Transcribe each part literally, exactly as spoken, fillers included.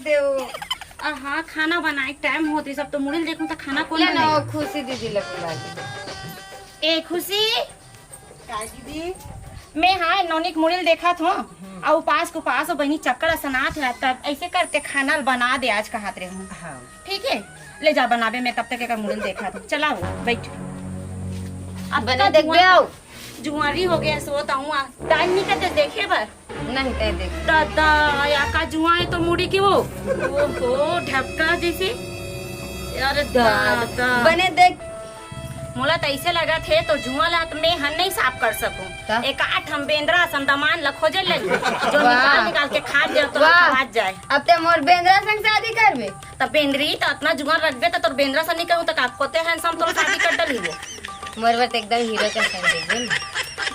ते वो। आ, हाँ, खाना बनाए के टाइम होत रहिस, अब तो मुड़ी ल देखहूँ त खाना कोन ले ना, बनाही? वो खुशी दीदी ल बुला दे। ए खुशी, का दीदी? मैं हाँ नौनी के मुड़ी ल देखत हौं, हम्म। अउ उपास के उपास, अउ बहिनी चक्कर असन आत हे, तब ऐसे करके खाना ल बना दे आज कहत रहे हूँ। हाँ। ठीक है, ले जा बनाबे, मैं तब तक एकर मुड़ी ल देखत हौं। चला वो, बैठ। अब बने का देखबे जुआं-, आओ। जुआरी हो गया सो त हूँ, आ, टाइम नहीं करते देखे बर। नहीं, तय देख। दादा, या का जुआं हे तो मुड़ी के वो। ओहो, ढक्का जैसे। अरे दादा। बने देख। मोला त ऐसे लगत हे तो जुआं ला त मैं हन नहीं साफ कर सकूं। का? एक आठ हम बेंदरा असन दमान ला खोजे ले, जो वाह। निकाल निकाल के खा जाए तो वाह। खवात जाए। अब ते मोर बेंदरा संग शादी करबे? त बेंदरी त अतना जुआं रखबे त तोर बेंदरा सन नहीं कहूं त का कोते हैं सब तोर शादी कर डली वो। मोर बर त एकदम हीरो के संग देखबे ना।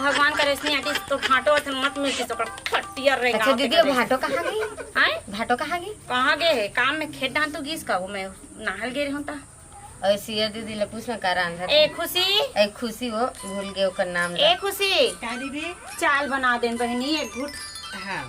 भगवान करे इसने आटिस तो भांटो असन मत मिलती तो कर फटिया रेंगा अच्छा दीदी, वो भांटो कहाँ गई? हैं? भांटो कहाँ गई? कहाँ गए है? काम में खेत धान तो गीस का वो मैं नहाल गे रही हूँ ता। और सिया दीदी ले पूछ ना का रांधत ए है। खुशी। ए खुशी वो भूल गए ओकर नाम ए ला। खुशी। का दीदी? चाल बना देन बहिनी एक घुट। हाँ।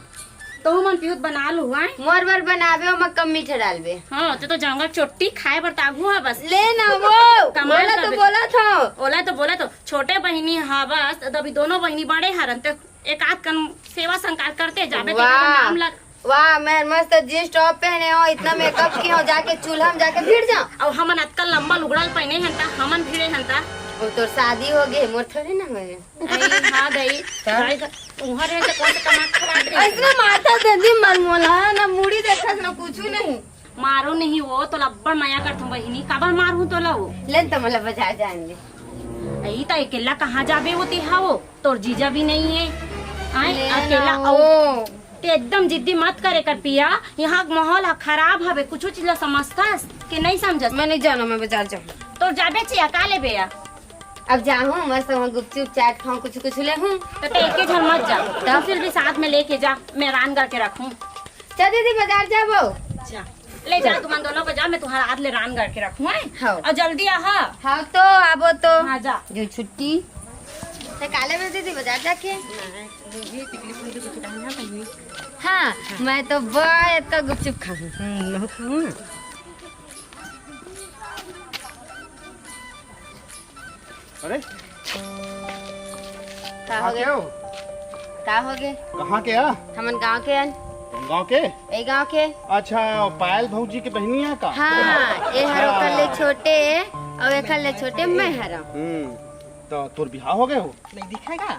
तो मन पियूत बना लू, हैं? मोर बर बनाबे, ओमा कम मीठा डालबे। हाँ, तो, तो जाऊंगा चोट्टी खाए बर तागू है बस। ले ना वो, कमाल बोला तो करबे। बोला था। ओला तो बोला तो, छोटे बहिनी हा बस, त अभी दोनों बहिनी बड़े हरन, ते एक आध कन सेवा संकार करते जाबे, ते वाह। नाम लग। वाह, मैं मस्त जींस टॉप पहने हो, इतना मेकअप की हो, जाके चूल्हा में जाके भिड़ जाओ। और हमन अतका लंबा लुगड़ा ल पहने हन ता, हमन भिड़े हन ता। वो तो शादी हो गई, मोर थोड़ी ना होए। नहीं, हाँ, दई। क्या? दई का, उहाँ रहे तो कौन से कमा खवा दे? ऐसने मारता दे दी मर मोला, ना मुड़ी देखस, ना कुछ नहीं। मारो नहीं वो, तो लब्बड़ मया करथूं बहिनी, काबर मारहूं तोला वो? ले न तो मोला बाजार जान दे। अई, त अकेला कहाँ जाबे वो तेहा वो? तोर जीजा भी नहीं है। आए, ले अकेला ना अउ वो। ते एकदम जिद्दी मत करे कर पिया, यहाँ के माहौल ह खराब हवे, कुछ चीज ला समझथस के नहीं समझस? मैं नहीं जाना, मैं बाजार जाऊँ। तो जाबे चिया, का लेबे या? अब जाहूँ, मस्त वहाँ गुपचुप, चाट खाऊँ, कुछ कुछ ले हूँ। तो ते एके झन मत जा, तब? तुलसी भी साथ में लेके जा, मैं रान करके रखूँ। चल दीदी, बाजार जाबो। जा, ले जा, तुमन दोनों को जा, मैं तुम्हारा हाथ ले रान करके रखूँ, हैं? हाँ। और जल्दी आहा। हाँ, तो आबो तो। हाँ, जा। जो छुट्टी। ते काले में दीदी बाजार जाके? हाँ, मैं तो बा इतना गुपचुप खाऊँ। हम्म, मैं खाऊँ ना। अरे, का कहाँ हो के गए? हो? का हो गए? कहाँ के आ? हमन गांव के अन। तुम गांव के? ए गांव के। अच्छा, पायल भौजी के बहिनी है का? हाँ, ए हर हाँ। ओकर ले छोटे, और एकर ले छोटे मैं हरम। हम्म, तो तोर बिहाव हो गए हो? नहीं दिखेगा।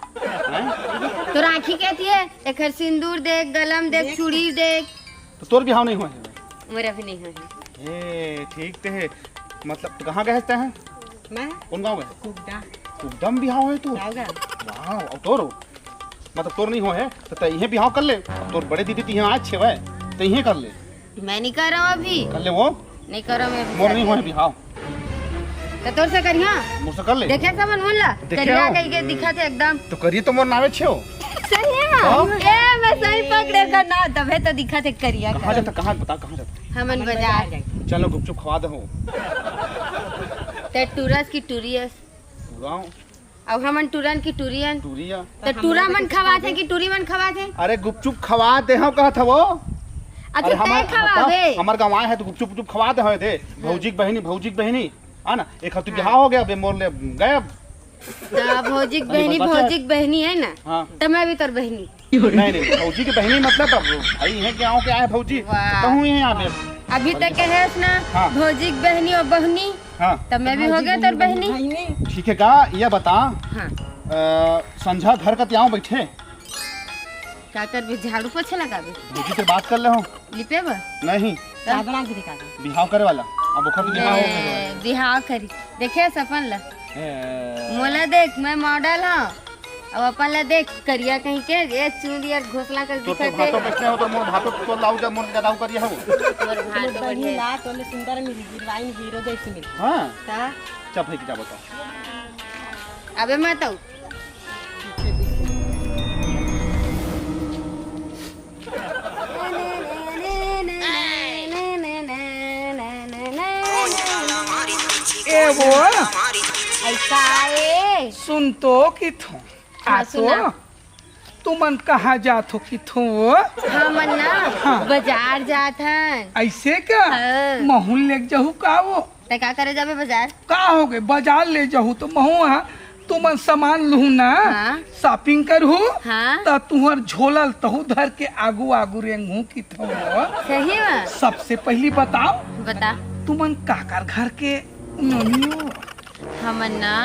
हैं? तोर आँखी कहती है, एकर सिंदूर देख, गलम देख, देख। चूड़ी देख। तो तोर बिहाव नहीं हुआ है? मोर अभी नहीं हुआ है। ए, ठीक ते है। मतलब, तो कहाँ गए हस तैं? मैं? कौन गाँव गए? कुगदा। कुगदा में बिहाव है तोर? गाँव गए। वाह, और तोर? मतलब, तोर नहीं हुआ है, तो तैं इहें बिहाव कर ले। अब तोर बड़े दीदी तो इहें आज छेवे, तो इहें कर ले। मैं नहीं कर रहा हूँ अभी। कर ले वो। नहीं कर रहा मैं अभी मोर नहीं शादी। हुआ है बिहाव। तो तोर से करिया? मोर से कर ले। देखे समन मोला? देखे करिया हो? कहीं के दिखा थे एकदम। तो करिए तो मोर नावे छेव। सही है? हाँ। ए, मैं सही पकड़े का ना, तबे तो दिखा थे करिया कहाँ का। जाता, कहाँ बता, कहाँ जाता? हमन हमन बाजार। बाजार जाए। चलो गुपचुप खवा दे हो। ते टूरस की टूरियस। गाँव। अब हमन टूरन की टूरियन। टूरिया। तो टूरा मन खवाथे कि टूरी मन खवाथे? अरे गुपचुप खवा दे हो कहत हवो। अच्छा, अरे तै हमार, खवाबे। हमार गाँव आए है तो गुपचुप, गुपचुप खवा दे हो दे। हाँ। भौजी के बहिनी, भौजी के बहिनी। है ना? एक हफ्ते हाँ। बिहाव हो गया, अबे मोर ले गए। त भौजी के बहनी, भौजी के बहनी है ना? हाँ। त मैं भी तोर बहनी। नहीं, नहीं, भौजी के बहनी मतलब अब भाई है, गाँव के आए भौजी, वाह। तो कहूँ ही आवे। अभी तक कहे ना, हाँ। भौजी के बहनी और बहनी, हाँ। त मैं भी हो गया तोर बहनी। ठीक है का, ये बता, हाँ। अ, संझा घर कति आऊँ बैठे? का करबे, झाड़ू पोछा लगाबे? भौजी से बात कर ले हो। लिपे बर? नहीं। तब? बिहाव करे वाला। अब ओखर तो बिहाव हो गए। बिहाव करी। देखे सपन ला। ए। मोला देख, मैं मॉडल हूँ। अब अपन ला देख, करिया कहीं के, ए चूंद यार घोसला कर तो, तो दिखत है। भातो कैसे हो, तो मोर भातो तो लाऊ जा, मोर ज्यादा करिया हो। मोर भातो बढ़िया। ला, तोले सुंदर मिली, हीरोइन हीरो जैसी मिली। हाँ। का? चप है कि क्या बताओ? अबे मैं तो ए वो, ऐसा है। सुन तो कि थो। हाँ, आ तो। सुना। तुमन कहाँ जात हो किथो? हमन ना हाँ। बाजार जात हन। अइसे का? हाँ। महूँ ल लेग जहू का वो? तैं का करे जाबे बाजार? का होगे, बाजार ले जहू त महूँ हा तुमन सामान लुहू ना, हाँ। shopping करहू, हाँ। त तुँहर झोला ल तहूँ धर के आगू आगू रेंगहू किथो। सही में? सबसे पहिली बताव, बता। तुमन काकर घर के नोनी हो? हमन ना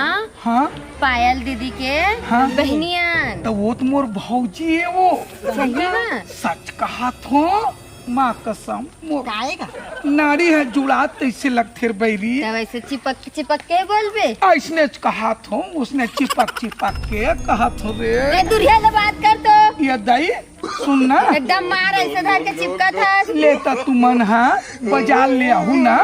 हाँ? पायल दीदी के हाँ। बहिनी अन। त वो त मोर भौजी हे वो। सही में? सच कहत हों, माँ कसम, मोर काय का? नाड़ी ह जुड़ात तइसे लगथे रे बइरी। त वइसे चिपक चिपक के बोलबे। अइसने च कहत हों, उसने चिपक चिपक के कहत हों रे। ए, दुरिहा ले बात कर तो। ये दाई, सुन ना। एकदम मार अइसे धर के चिपकत हस। ले त तुमन हा बाजार ले आहू ना,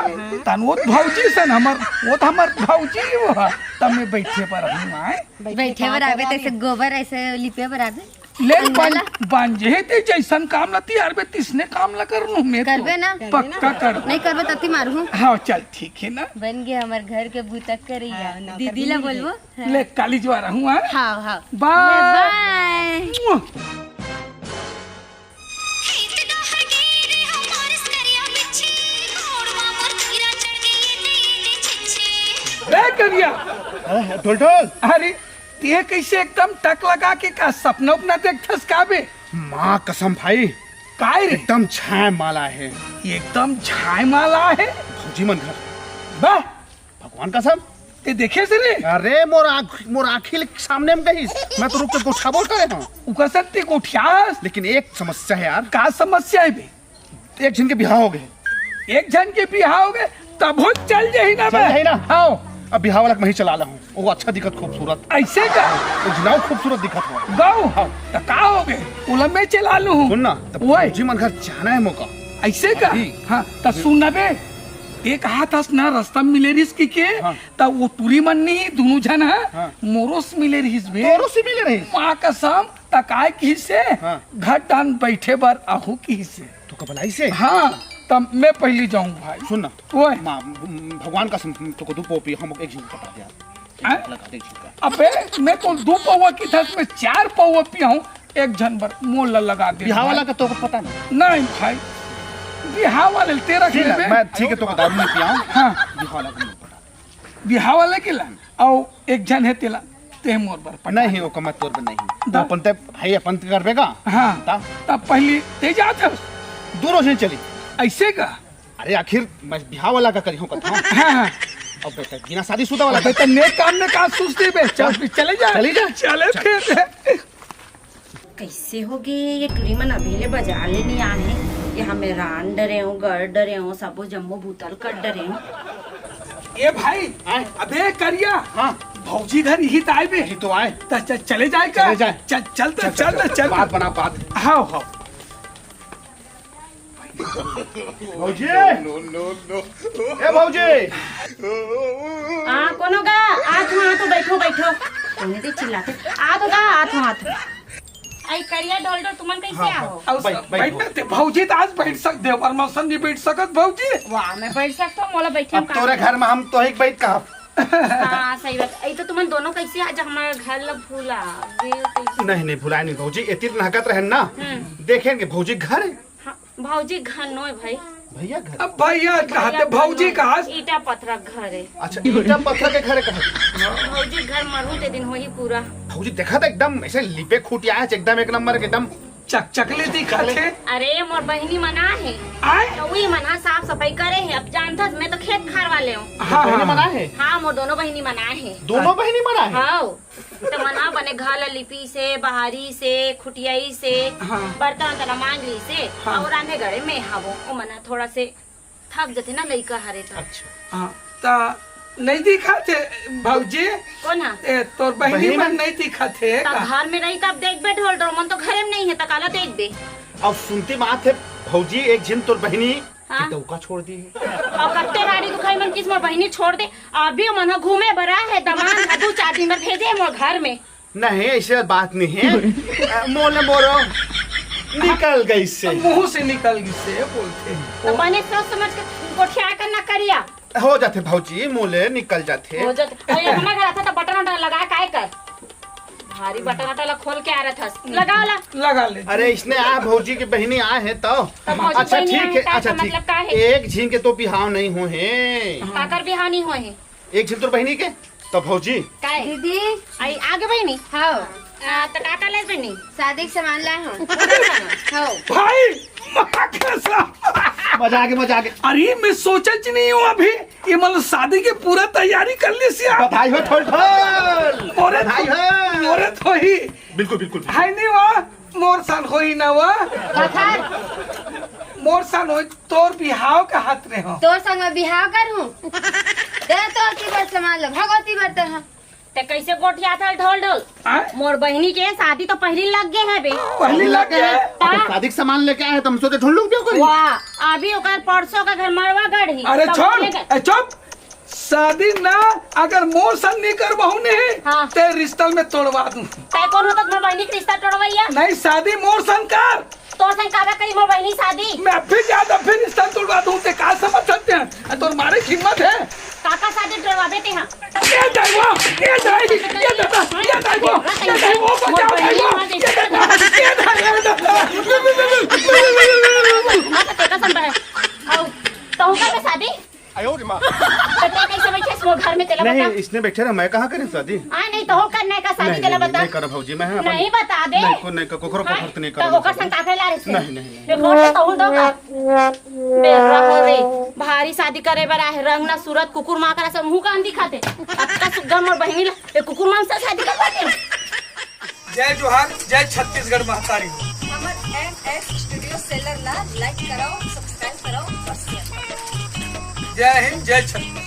तन वो त भौजी सन हमर, वो त हमर भौजी वो हा, त मैं बइठे बर आहूँ आय। बइठे बर आबे, तइसे गोबर अइसे लिपे बर आबे। ले अंगला। बन, बन जे हे ते जइसन काम ला तियार बे, तिसने काम ला करहूँ मैं तो। करबे ना? पक्का कर। नहीं करबे त अति मारहूँ। हाँ, चल ठीक हे ना। बन गे हमर घर के बुता करइया। हाँ, नौकर दीदी ला बन गे। बोलबो। हाँ। ले काली जुवार आहूँ, हाँ? हाँ, हाँ। Bye। ले, bye। मुआ। ए करिया। अरे, ढोल ढोल। अरे, तें कइसे एकदम टक लगा के का सपना उपना देखथस का बे? माँ कसम भाई। काय रे? एकदम झाय माला हे। एकदम झाय माला हे? भौजी मन घर। बा, भगवान कसम। तें देखेस रे? अरे, मोर आँख, मोर आँखी ले सामने में गइस। मैं तो रुक के गोठियाबो करे हँव। उकर संग तें गोठियास? लेकिन एक समस्या हे यार। का समस्या हे बे? एक झन के बिहाव होगे। एक झन के बिहाव होगे, तभो चल जाही ना चल बे। जाही ना। हाँ। अब बिहाव वाला के मैं ही चला लेहूँ। वो अच्छा दिखत, खूबसूरत। अइसे का? वो झिनाव खूबसूरत दिखत हो। गऊ? हाँ। त का होगे? ओला मैं चला लूँ। सुन ना, त ओए। भौजी मन घर जाना हे मोका। अइसे का? अभी। हाँ, त सुन ना बे। एक हाथ हस ना रस्ता में मिले रिहिस कहिके, हाँ। त वो टूरी मन नहीं, दूनों झन हा, हाँ। मोरो से मिले रिहिस बे। तोरो से मिले रिहिस? माँ कसम, त काय किहिस हे? हाँ। घर डाहन बइठे बर आहूँ किहिस हे। तोका बलाइस हे? हाँ, त मैं पहिली जाहूँ भाई। सुन ना, ओए। माँ, भगवान कसम, तोका दू पौवा पियाहूँ, हम एक झन पटा दे यार। हैं? लगा दे झिनका। अबे, मैं तो दू पौवा किथस, मैं चार पौवा पियाहूँ, एक झन बर मोला लगा दे बिहाव भाई। वाला का तोका पता नहीं। नहीं भाई, बिहाव वाले तेरा सुन ना, खेल में। मैं ठीक हे, तोका दारू नहीं पियाहूँ। हाँ। बिहाव वाला का नहीं पता। बिहाव वाले के ला, अउ एक झन हे तेला, तें मोर बर पटा। नहीं, ओका मैं तोर बर नहीं। त? अपन ते भाई अपन ते करबे का? हाँ। त? त पहिली तें जात हस? दूनों झन चली। अइसे का? अरे आखिर मैं बिहाव वाला का करिहूँ कथों। हाँ, हाँ। अब बेटा, बिना शादीशुदा वाला अबे का। त नेक काम में का सुस्ती बे? चल, हाँ। फिर चले जा। चली जा। चले चल। फिर। कइसे होगे ये टूरी मन अभी ले बाजार ले नइ आए हे? ये हमें रांध डरे हों, गर डरे हों, सबो जम्मो बुता ल कर डरे हों। ए भाई, हैं? अबे करिया, हाँ। भौजी घर इही त आए बे। इही तो आए। त च-, चले जाए का? चले जाए। चल, चल त, चल, चल चल, त, चल। बात बना, बात। हाँ, हाँ। भौजी! No, no, no। ए भौजी! हाँ, कोनो गा? आत हों, आत हों, बइठो, बइठो। कोने दे चिल्लाथे? आत हों गा, आत हों, आत हों। अई करिया ढोल ढोल, तुमन कइसे हाँ, आहो? हाँ। अउ बइठ, बइठ। बइठ ना ते, भौजी त आज बइठ सक, देवर मउसा नइ बइठ सकत भौजी। वाह, मैं बइठ सकत हों, मोला बइठे अब में का तोरे घर में हम तोही के बइठ कहब। हाँ, सही बात। अई त तुमन दूनों कइसे आज हमर घर ला भुला गे कइसे? नहीं, नहीं, भुलाए नहीं भौजी, एतिर नहकत रहेन ना। हम्म। देखेन के भौजी घर हे। हाँ, भौजी घर नोय भाई। भइया घर? अब भइया कहा ते, भइया भौजी घर कहा? ईटा पथरा घर हे। अच्छा, ईटा पथरा के घर हे कहा? भौजी घर मरहूँ ते दिन होही पूरा। भौजी देखा त एकदम अइसे लिपे खुटिया हे, एकदम एक नंबर के, एकदम चकचकले दिखत हे। अरे, मोर बहिनी मन आए हे। आए? त उही मन हा साफ सफाई करे हे। अब जानथस, मैं तो खेत खार वाले हों। हाँ, बहिनी हाँ, मन हाँ। आए हे? हाँ, मोर दूनों बहिनी मन आए हे। दूनों बहिनी मन आए हे? हाँ। त मन हा बने घर ला लिपिस हे, बहारिस हे, खुटियाइस हे, हाँ। बर्तन वर्तन मांज लिस हे, हाँ। अउ रांधे गढ़े मैं हावों। ओ मन हा थोड़ा से थक जथे ना लइका हरे त। अच्छा। हाँ, त नइ दिखत हे भौजी? कोन हा? ए, तोर बहिनी बहिनी मन मन? नइ दिखत हे त का? घर में रही तब देखबे ढोल ढोल, मन तो घरे में नइ हे त काला देखबे? अब सुनती बात हे भौजी, एक झिन तोर बहिनी हाँ। के डउका छोड़ दिस हे। अउ कत्ते गाड़ी दुखाई मन किहिस मोर बहिनी छोड़ दे, अभी मन हा घूमे बर आए हे, दमांद हा दू चार दिन बर भेजे हे मोर घर में। नहीं, अइसे बात नहीं हे। अ, मोले मोरो निकल गइस हे। मुँह से निकल गइस हे, बोलथे। त बने सोच समझ के गोठिया कर ना करिया। हो जाथे भौजी, मोले निकल जाथे। हो जाथे। अरे, हमर घर आथे त बटन वटन लगा काय कर। भारी बटन वटन ला खोल के आ रहा था, लगा ला। लगा ले। अरे इसने आ भौजी के बहिनी आए हैं तो। तो भौजी अच्छा बहिनी ठीक आए है, का, अच्छा का ठीक। मतलब का है? एक झिन के तो बिहाव नहीं हो हे। काकर बिहाव नहीं होए है? एक झिन तोर बहिनी के तो भौजी। काय? दीदी। आई आगे बहिनी। हाँ। आ, तो काका ले बहिनी। शादी के सामान लाए हो। हाँ। भाई, माँ कसम। मजा आगे, मजा आगे। अरे, मैं सोचा च नहीं हूँ अभी। ये मतलब शादी की पूरा तैयारी कर ली सी आप। बधाई हो ठोल ठोल। मोरे बधाई हो। मोरे तो ही बिल्कुल बिल्कुल। है नहीं वा। मोर सन होई ना वा। मोर सन होई, तोर बिहाव का हाथ रे हो। तोर संग मैं बिहाव करूँ। दे तो की बार सामान लो, भगवती बार तो हाँ। ते कैसे गोठिया था ढोल ढोल? आय? मोर बहिनी के शादी तो पहली लग गए है बे। पहली लग गए। अब शादी के सामान लेके आए तो हम सोचे ठोल लोग भी करी। वाह, अभी ओकर परसों का घर मरवा गढ़ी। अरे तब छोड़, बोले गए। ए चुप। शादी ना, अगर मोर सन नहीं करवाहू नहीं, हाँ। ते रिश्ता में तोड़वा दूँ। तै कौन होता मोर बहिनी के रिश्ता तोड़वैया? नहीं, शादी मोर सन कर। तोर संग काबे करी मोर बहिनी शादी? मैं फिर ज्यादा फिर रिश्ता तोड़वा दूँ, ते का समझ सकते हैं? तोर मारे हिम्मत है? काका शादी तोड़वाबे ते हाँ। ये दाई वो, ये दाई, ये दादा, ये दाई वो, ये दाई वो, बचाओ दाई वो, ये दादा, ये दाई, ये दादा। हाँ, तो तेरा संभव है। आओ, तो होगा बे शादी? तो ते कैसे बैठे इस मोर घर में तेला नहीं, बता। इसने बैठे रहा, मैं कहाँ करी शादी? आ नहीं तो होकर नहीं का शादी नहीं, तेला नहीं, बता। नहीं करब भौजी, मैं अपन नहीं बता दे। नहीं को नहीं को कोकरो को हाँ? फर्क नहीं तो करब ओकर भौजी। संग काफे ला रहे। नहीं, नहीं, नहीं। ये बोल तो हूँ दो का। बेरा हो रे, भारी शादी करे बर आहे, रंग ना सूरत कुकुर माँ करा सब मुँह कान दिखाते। अतका सुग्घर मोर बहिनी ला ये कुकुर माँ से शादी करवाते हैं। जय जोहार, जय छत्तीसगढ़ महतारी। हमर एम एस स्टूडियो सेलर ला लाइक कराओ, सब्सक्राइब कराओ और शेयर कराओ। जय हिंद, जय छत्तीसगढ़।